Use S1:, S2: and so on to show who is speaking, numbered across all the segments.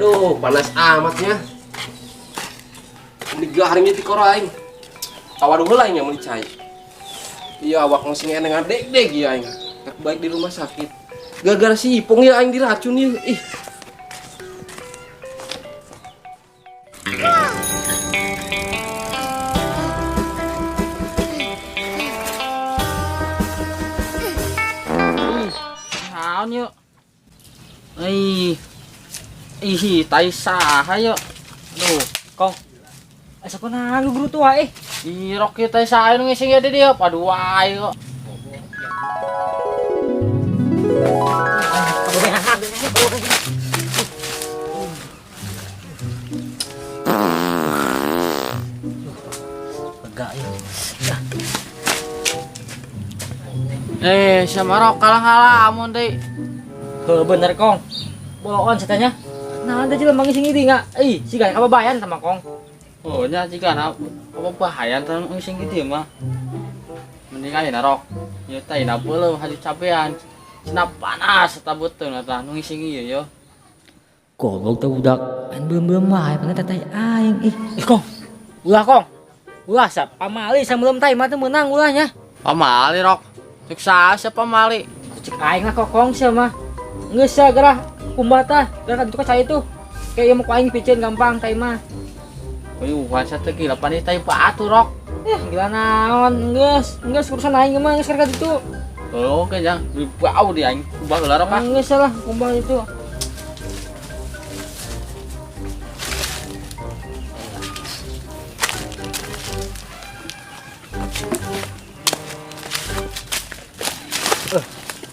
S1: Aduh, panas amatnya. Ini garingnya di koro aing. Tawaduh heula aing meuli cai. Iya, awak masih ngeneng ngadeg-deg ya aing. Tak baik di rumah sakit. Gara-gara si Ipong ya aing diracun ya. Ih.
S2: Naon yuk? Ih. Ih, tai saha yuk? Duh,
S3: Kong. Asa ko na guru tua eh.
S2: Ih, rok ieu tai saha nu ngising di dieu? Paduh wae kok.
S3: Lega ya.
S2: Eh, sama rok kalah ngalamun deui.
S3: Heuh bener Kong. Bohon setanya. Nah, ada jelema ngising di enggak? Ih, siga kababayan sama Kong.
S2: Oh, nya jika na apa bahayan tah ngising gitu mah. Mending ayeuna rok. Ieu teh na beuleum haju cabean. Cenah panas eta beuteung eta nu ngising ieu yo.
S3: Goblok teh budak. Main belum-belum wae bener teh aing. Ih, ih Kong. Ulah Kong. Ulah sap pamali sameuleum teh mah teu meunang ulahnya.
S2: Pamali rok. Cek saha sia pamali?
S3: Cek aing lah kokong sia mah. Geus sia gerah kumbah tah, gerah ka ditu ka cai tuh. Kayak mau ku aing piceun gampang teh mah.
S2: Uyuhan sia teh gila panih tai batu rok.
S3: Eh, gila naon, geus, geus urusan aing mah geus ka ditu.
S2: Oh, oke jang, bau di aing kumbah heula rok ah.
S3: Geus lah kumbah itu.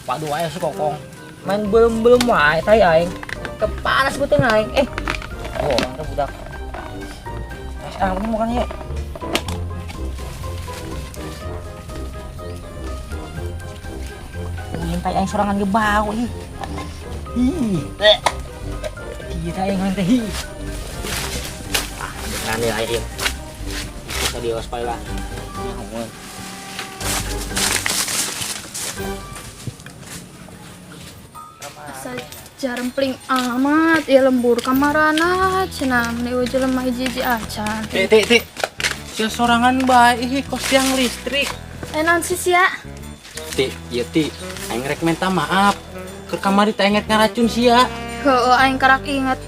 S3: Padu aja si kokong. Main belum-belum wae tai aing. Kepanas beuteung aing. Eh. Oh, mantap budak. Mas, ah, ini makan yuk. Tai aing sorangan ge bau ih. Ih. Kieu teh aing teh. Ah, beneran ya aing. Bisa diwaspadai lah. Ya, ngomong.
S4: Asa jarempling amat ya lembur kamarana cenah meni eueuh jelema hiji-hiji acan.
S2: Tik tik tik. Sia sorangan bae ih kos tiang listrik.
S4: Eh naon sih sia?
S2: Tik, ieu tik, aing rek minta maaf. Ke kamari teh inget ngaracun sia.
S4: Heueuh aing karak inget.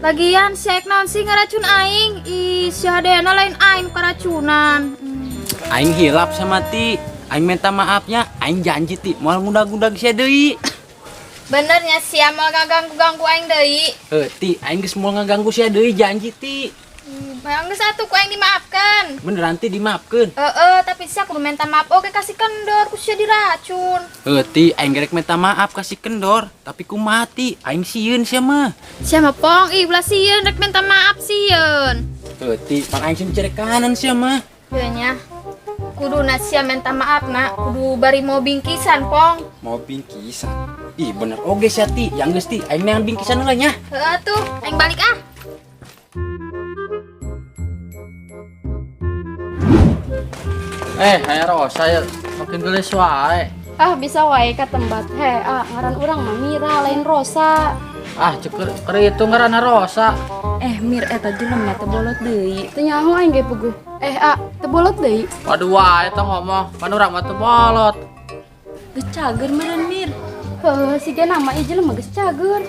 S4: Lagian sia ek naon sih ngaracun aing? Ih, sia hadena lain aing karacunan.
S2: Aing hilap sama ti. Aing minta maafnya, aing janji ti moal ngudag-ngudag sia deui.
S4: Benernya sia moal ngaganggu-ganggu aing deui.
S2: Heuh ti, aing geus moal ngaganggu sia deui janji ti.
S4: Bayang geus atuh ku aing dimaafkan.
S2: Beneran ti dimaafkeun?
S4: Heeh, tapi sia kudu minta maaf oge kasih kendor ku sia diracun.
S2: Heuh ti, aing gerek minta maaf kasih kendor, tapi ku mati, aing sieun sia mah.
S4: Sia mah pong, ih ulah sieun rek minta maaf sieun.
S2: Heuh ti, pan aing sieun cerekanan sia mah.
S4: Heuh nya. Kudu na sia minta maaf na, kudu bari mau bingkisan pong.
S2: Mau bingkisan? Ih bener oge sia ti, yang geus ti, aing neangan bingkisan heula nya.
S4: Heuh atuh, aing balik ah.
S2: Eh, aya Rosa ya, makin gelis wae.
S5: Ah, bisa wae ka tempat. He, ah, ngaran urang mah Mira, lain Rosa.
S2: Ah, ceker keur itu ngaranna Rosa.
S5: Eh, Mir eta jelema teh bolot deui. Teu nyaho aing ge puguh. Eh, ah, teu bolot deui.
S2: Waduh wae teh ngomong, pan urang mah teu bolot.
S5: Geus cager meureun Mir. Heuh, siga nama ieu jelema geus cager.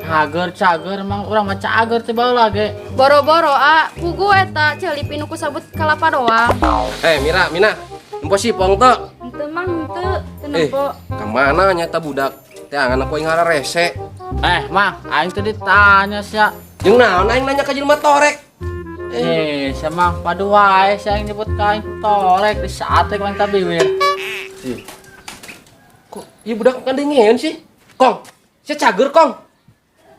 S2: Cager, cager, emang urang mah cager teh baheula ge.
S5: Boro-boro ah, puguh eta ceuli pinu ku sabut kalapa doang.
S1: Eh, Mira, Mina, nempo si Pong teu?
S5: Henteu mang, henteu, teu nempo.
S1: Eh, ka mana nyata budak? Teh angan aku aing ngararese.
S2: Eh, Mang, aing teh ditanya sia.
S1: Jeung naon aing nanya ka jelema torek?
S2: Eh, sia Mang, padu wae sia aing nyebut ka aing torek di saat aing teh biwir.
S1: Ih. Kok ieu budak kan dengeun sih? Kong, sia cager, Kong.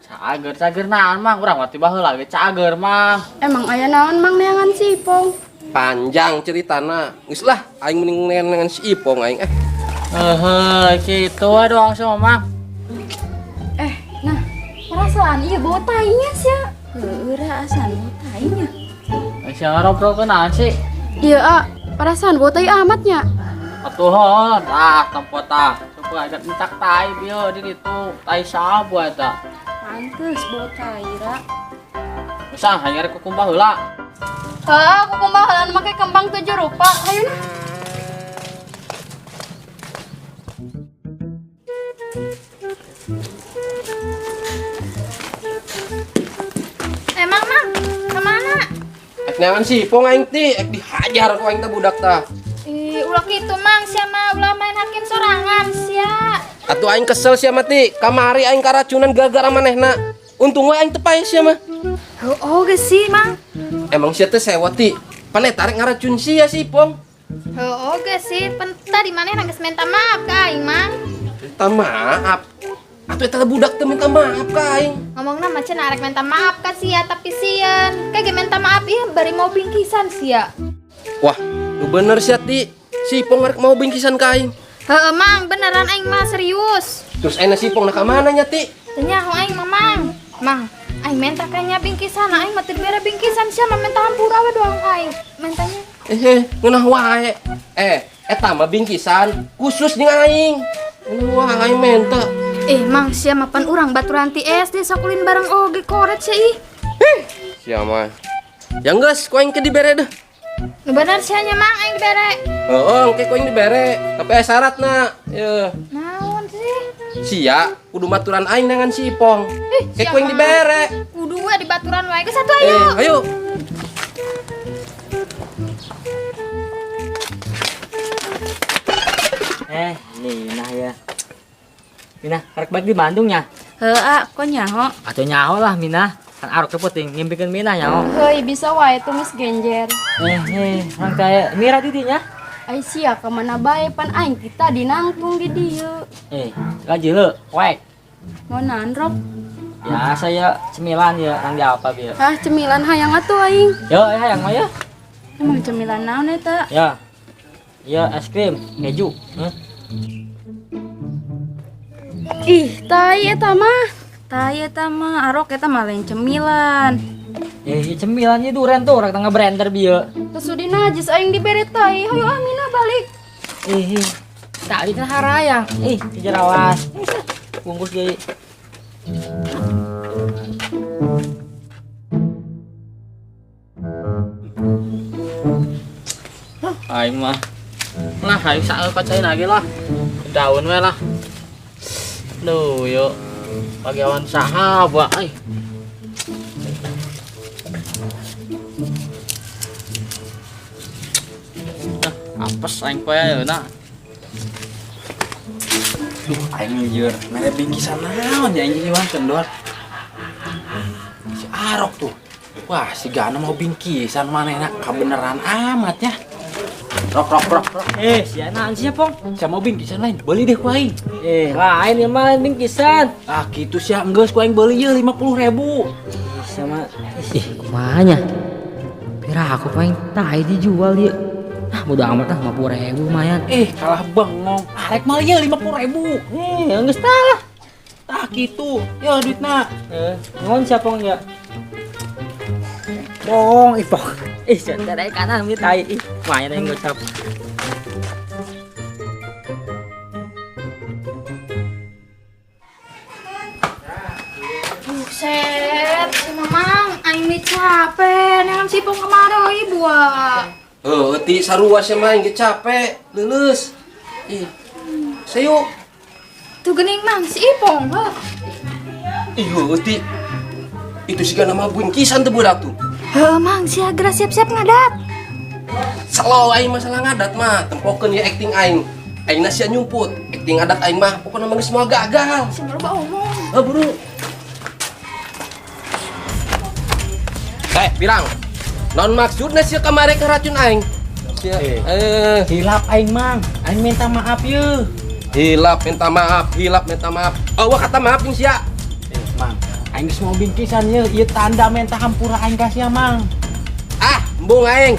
S2: Cager, cager naon Mang, urang mah tiba heula ge cager, Mang.
S5: Emang aya naon Mang neangan si Ipong?
S1: Panjang ceritana. Geus lah, aing mending neangan si Ipong aing eh.
S2: Heuh, kitu we doang sama Mang.
S5: Eh, nah, perasaan ieu bau tainya sia. Heueuh, perasaan bau tainya.
S2: Eh, sia ngarobrolkeun naon sih?
S5: Iya, ah, perasaan bau tai amatnya.
S2: Atuh heuh, tah tempo tah. Supaya agak encak tai bieu di ditu. Tai sabu eta.
S5: Pantes bau tai, Ra.
S2: Usah hayang rek kukumbah heula.
S4: Heuh, kukumbah heula make kembang tujuh rupa. Hayu nah. Emang Mang, kemana?
S1: Ek neangan si Ipong aing ti, ek dihajar ku aing teh budak tah.
S4: Ih, ulah kitu Mang, sia mah ulah main hakim sorangan sia.
S1: Atuh aing kesel sia mah ti, kamari aing karacunan gara-gara manehna. Untung we aing teu paeh sia mah.
S4: Heuh, oge sih Mang.
S1: Emang sia teh sewot ti. Pane tarik ngaracun sia si Ipong.
S4: Heuh, oge sih, pen tadi manehna geus minta maaf ka aing Mang.
S1: Minta maaf. Atuh eta budak teh minta maaf ka aing.
S4: Ngomongna mah cenah arek minta maaf ka sia tapi sieun. Kayak ge minta maaf ieu bari mau bingkisan sia.
S1: Wah, lu bener sia ti. Si Ipong rek mau bingkisan ka aing.
S4: Heuh Mang, beneran aing mah serius.
S1: Terus ayeuna si Ipong na ka mana nya ti?
S4: Teu nyaho aing mah Mang. Mang, aing menta ka nya bingkisan, aing mah teu dibere bingkisan sia mah menta hampura we doang ka aing. Mentanya.
S1: Ngeunah wae. Eta mah bingkisan khusus jeung aing. Ngeunah wae aing menta.
S4: Mang, sia mah pan urang baturan ti SD sakulin bareng oge koret sia ih.
S1: Sia mah. Ya geus, ku aing ke dibere deh.
S4: Nu bener sia nya Mang, aing dibere.
S1: Heeh, engke ku aing dibere, tapi aya syaratna. Yeuh.
S4: Naon sih?
S1: Sia kudu maturan aing dengan si Ipong.
S4: Ih,
S1: Kayak ku aing dibere.
S4: Kudu we dibaturan wae. Geus atuh ayo.
S1: Ayo.
S3: Nina ya. Mina, karek balik di Bandung nya.
S5: Heuh, ah, kok nyaho?
S3: Atuh nyaho lah Mina. Kan arok teh penting ngimpikeun Mina nyaho.
S5: Heuy, bisa wae tumis genjer.
S3: Orang kaya Mira di dinya.
S5: Ai sia ka mana bae pan aing kita dinangtung di dieu.
S3: Gaji leu, poek.
S5: Mau nanrok?
S3: Ya, saya cemilan ya, orang di apa bieu.
S5: Ah, cemilan hayang atuh aing.
S3: Yo, hayang mah ya.
S5: Emang cemilan naon eta?
S3: Ya. Ya, es krim, keju.
S5: Ih, tai eta mah. Tai eta mah, arok eta mah lain cemilan.
S3: Cemilannya duren tuh, orang tengah brender bieu.
S5: Terus udah najis aing dibere tai. Hayu ah Mina balik.
S3: Tak di harayang. Ih, jerawas. Bungkus deui.
S2: Aing mah. Lah, aing saeul pacain lagi lah. Daun we lah. Duh, yuk. Pagawan saha bae. Ai. Nah, apes aing poe ayeuna.
S6: Duh, aing lieur. Mere bingkisan naon ya aing iwan kendor. Si Arok tuh. Wah, si Gana mau bingkisan manehna kabeneran amat ya. Rok, rok, rok, rok.
S3: Sia naon sia, Pong?
S6: Sia mau bingkisan lain, beli deh ku aing.
S3: Lain ya mah bingkisan.
S6: Ah, gitu sia enggeus ku aing beli ye 50.000.
S3: Sia mah ih, kumaha nya? Pira aku paling tai dijual ieu. Ah, bodo amat ah, 50.000 lumayan.
S6: Kalah bengong. Arek mah ieu 50.000.
S3: Geus tah lah.
S6: Tah kitu. Ya duitna.
S3: Ngon sia, Pong ya. Pong, ih Pong. Ih, sia teh kanan ieu tai. Ih, lumayan aing gocap.
S4: Buset, si Mamang, aing nih capek, neangan si Ipong kemana ibu ah.
S1: Heuh, ti sarua sia mah aing ge capek, leuleus. Ih. Sayu.
S4: Tuh geuning Mang, si Ipong, heuh.
S1: Ih, heuh, ti. Itu si Gana mah bingkisan teh budak tuh.
S4: Heuh, Mang, sia geura siap-siap ngadat.
S1: Selo aing masalah ngadat mah, tempokeun ya acting aing. Aing na sia nyumput, acting ngadat aing mah pokona mah geus moal gagal.
S4: Sia loba omong.
S1: Heuh, buru. Pirang. Non maksudna sia kamari ke racun aing? Sia,
S6: Hilap aing Mang, aing minta maaf ye.
S1: Hilap minta maaf, hilap minta maaf. Oh, wah kata maaf jeung sia.
S6: Mang, aing geus mau bingkisan ye, ieu tanda minta hampura aing ka sia Mang.
S1: Ah, embung aing.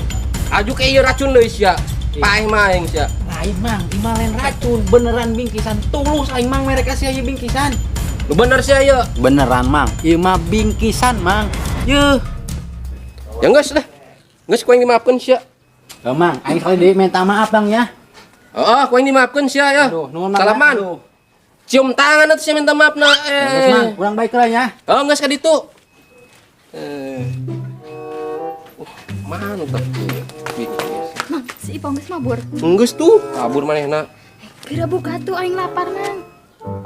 S1: Aju ke ieu racun deui sia. Paeh mah aing sia.
S6: Lain Mang, ieu mah lain racun, beneran bingkisan. Tulus aing Mang mereka sia ieu bingkisan.
S1: Lu bener sia ieu?
S6: Beneran Mang, ieu mah bingkisan Mang. Yeuh.
S1: Ya geus lah. Geus ku aing dimaafkeun sia.
S6: Heuh Mang, aing sekali deui minta maaf Bang ya.
S1: Heeh, ku aing dimaafkeun sia ya.
S6: Aduh, nuhun Mang.
S1: Salaman.
S6: Aduh.
S1: Cium tangan atuh sia minta maaf na.
S3: Geus Mang,
S1: Eh.
S3: urang baik lah nya.
S1: Oh, geus ka ditu. Eh. Mantap tuh. Bingkis.
S5: Mang, si Ipong geus mabur.
S1: Geus tuh, kabur manehna.
S4: Pira buka tuh aing lapar, Mang.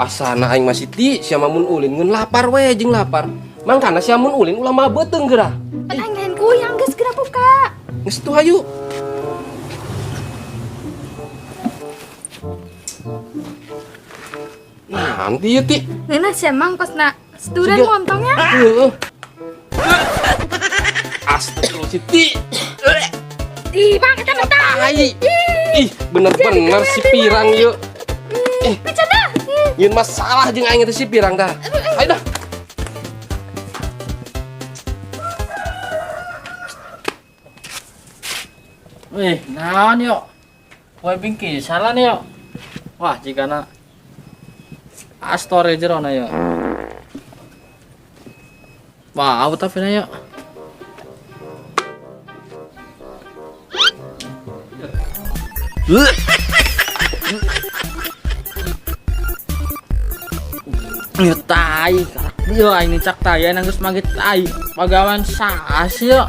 S1: Asana aing masih ti sia mun ulin ngeun lapar we jeung lapar. Mangkana sia mun ulin ulah mah beuteung geura.
S4: Pan aing lain kuyang geus geura buka.
S1: Geus tuh hayu. Nah, nanti ya ti.
S4: Ngeunah sia Mang kosna seduran
S1: Siga.
S4: montongnya.
S1: Heeh. Astagfirullah si ti.
S4: Ih, Bang, kita mentah.
S1: Tai. Ih, bener-bener si pirang yuk. Eh,
S4: Bercanda.
S1: Nyeun masalah jeung aing teh si pirang tah. Ayo dah.
S2: Wih, naon yo? Poe bingkisan lah nih yo. Wah, jigana astore jerona yo. Wah, aku tapi na yo. Ieu tai, karak dia aing nicak tai aing geus magit tai. Pagawan saas yo.